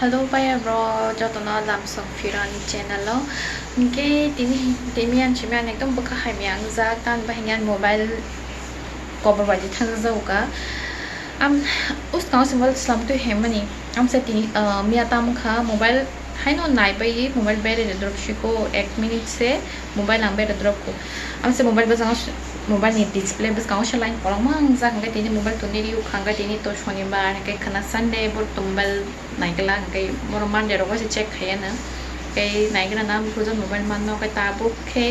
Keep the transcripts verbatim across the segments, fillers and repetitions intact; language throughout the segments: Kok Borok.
Hello, bhaiya bro, jotono lamsok phironi channel o. Hwnkhe tini, tini ang simi ang ekdom bwkha hamya wngjak, tamni bahai ang mobile cover bai thangjago ka. Am, uskango se mobile slam twi hemmani. Amsa tini, ah, miya tam kha mobile haino naibai mobile battery drop siko ek minute se mobile ang battery drop ko. Amsa mobile bwskango se, mobile ni display bwskango se line kwbangma wngjak, hwnkhe tini mobile tongni rw kha, hwnkhe tini to shonibar, hwnkhe khwna Sunday, bo to mobile naikla, hwnkhe borok Monday rogo se check khaiya no. Tei naikla na buphuru mobile manno, hwnkhe tabuk khe,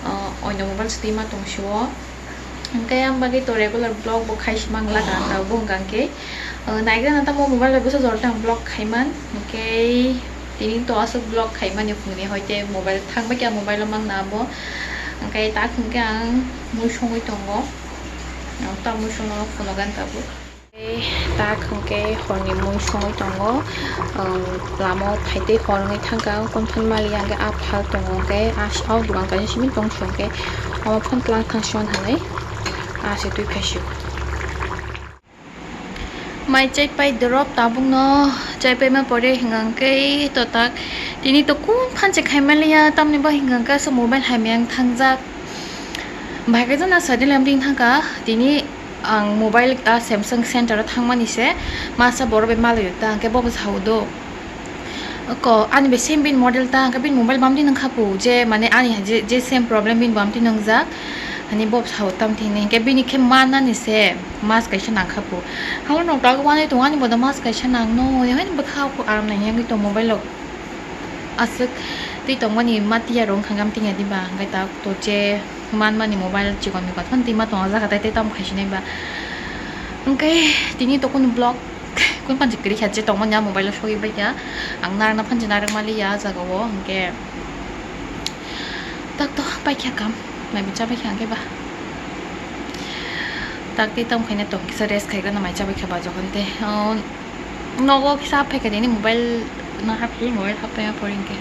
ah, oino mobile se twi ma tong sio. Hwnkhe ang bagwi to regular vlog bo khai si mang la ka, tabuk hwnkhe, ah, naikla na tamo mobile bai bwsa jor tang vlog khai man. Hwnkhe tini to aswk vlog khai mani phungni, hoite mobile thang bai khe mobile o mang na bo. Hwnkhe tak hwnkhe ang mui songwi tongo. Ang ta mui songno phunukgan tabuk. Tak hwnkhe horni mui songwi tongo. Ang lama o phaitwi hor wngwi thangkha, kung than mali ang khe aphal tongo, hwnkhe as-, o dogan kaisa simi tong sio, hwnkhe omo phone tlang thang sio hinwi ase twi phaisio. Mai chaipai drop tabukno chaipaima pore hwnkhe to tak tini to kung phanse khaimaliya, tamni bo hwnkhe aswk mobile hamya wng thangjak. Bahai khe jana sadi lamding thangkha tini. Ang mobile ta Samsung center o thangmani se, masa borok bai malaio ta, hwnkhe bobo sao do. Ko, ani bai same bini model ta, hwnkhe bini mobile bamtwi nangkha pu, je mane ani je, je same problem bini bamtwi nangjak, hani bobo sao tamtwi hinwi, hwnkhe bini khe manani se mas kaisa nangkha pu. Hamo nokta o wanai tongo, ani bodo mas kaisa nangno, haino bwkha o aram naini yangwi tong mobile rok. Aswk twi tongmani matiya rok wngkha hwnkhe amtwini diba, hwnkhe ta to je manmani mobile chikon mikon phano twi ma tongo, o jaga tai tei tamo khai sinai ba. Hwnkhe tini to kunu vlog kunu phansi kwrwi kha je tongmani a mobile o sogwi bai kha, ang narwkna phansi narwk maliya a jaga o, hwnkhe tak to paikha kam, mai bo cha paikha hwnkhe ba. Tak tei tamo khaina tong kisa rest khaigana mai cha paikha ba jokhon tei, o, Nogo kisa haphaikha nini mobile no haphi, mobile haphaima pore hwnkhe.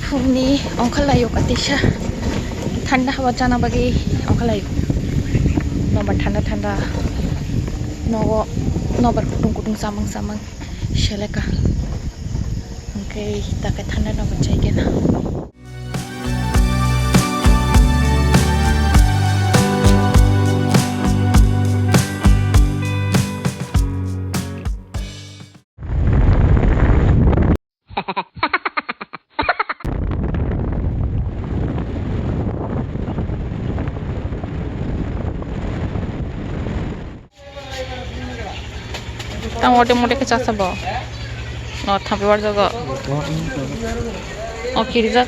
Phungni ongkhorlaio kaisa thanda haba chana bagwi ongkhorlaio. Nobar thanda thanda nogo, nobar kutung kutung samung samung seleka. Hwnkhe ta khe thanda nobar chaikena. Tamo mote mote khe chasa bo. O thapi warjago. O kirijak.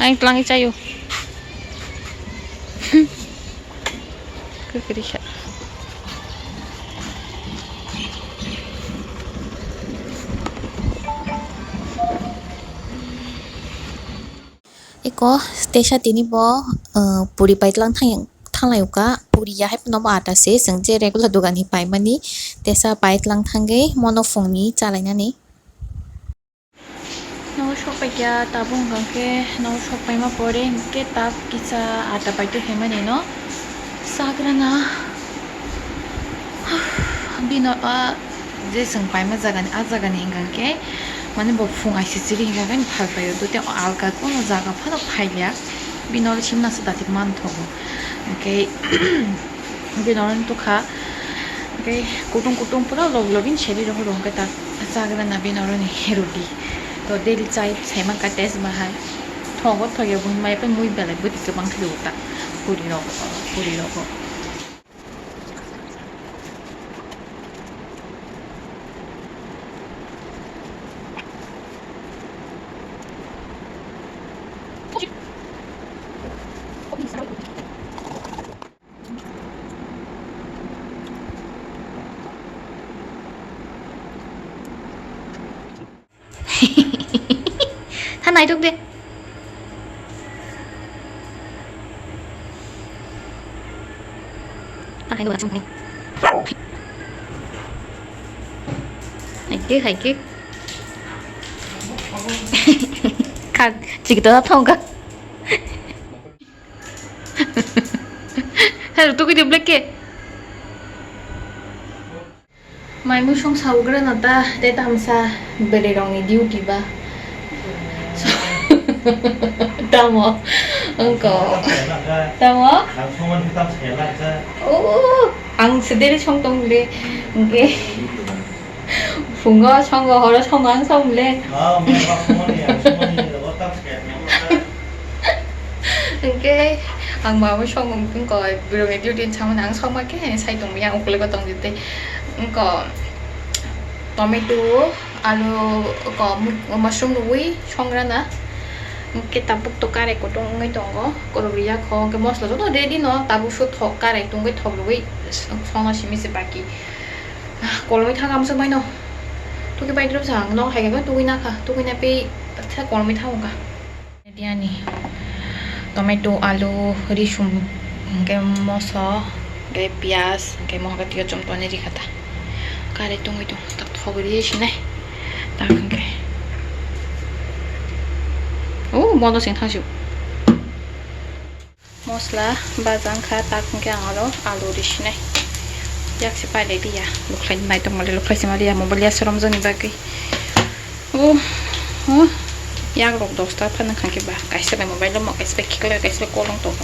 Ang tlangi chayo. Kwrwi kha. Eko teisa tini bo, uh, puri paitlang thang, thanglaio ka, puri ya hai phano bo ata se, chwng je regular dogan ni paimani, teisa paitlang thangwi mono phungni chalainani. Nogo sokpaikha tabuk hwnkha khe, nogo sokpaima pore hwnkhe tak kisa ata paitwi phaimani no chagrana. Bino a je chwng paima jagani, a jagani hwnkha khe mane bo phung aisisiri hwnkha khe phal paio, tei alka kono jaga phano phailia, bino simna se dati manthogo. Hwnkhe Bini oro wng tukha, hwnkhe kutung kutung pura log login seri rohor rohor khe ta chagra na bini oro ni roti. To daily chai sai mankha test bahai. Thogo thoya bui mai pai mui belai bwtwi kwbang khe ta puri rogo, puri rogo. Tha nai duk da. Ke khai ke. Kha chikita thong ka. Hello, tukui de black ke. Mai musong saugra na ta, te tamsa bere rong ni duty ba. So, tamo, angko. Tamo? Oh, ang sedere song tong le. Angke. Phungo songo, horo songo ang song le. Ah, ang ba songmani, ang songmani, ang songmani. Hingke ang mama song wngkha, birokni duty ni samani ang songma khe sai tongmani ang ukulego tongdi tei wngkha tomato, alu, ko mushroom rwui songrana. Hingke tabuk to karai kutung wngwi tongo, korok riya kho, hingke mosla joto ready no, tabuk so thok karai tungwi thok rwui songna simi se baki. Ah, kolomwi thang amsuk maino. Tuki pai drop sa, ang nok hai khe tuki na kha, tuki na pi, sa kolomwi thang ka. Diani tomato, alu, risum, hingke moso, hingke piyaj, hingke mohor tiyo chom toni rikha ta. Kare tungwi tung, tak thok ri sinai. Tak hingke. Oh, bondo sing thang siu. Mosla baja wngkha, tak hingke ang oro alu risinai. Yak se pailai diya, lukhlai nai tongmani, lukhlai se ma diya, mobile ya sorom jani bagwi. Oh, oh, yak rok dosta phano khanke ba, kaisa bai mobile lomo, kaisa bai khiklai, kaisa bai kolong tongkha.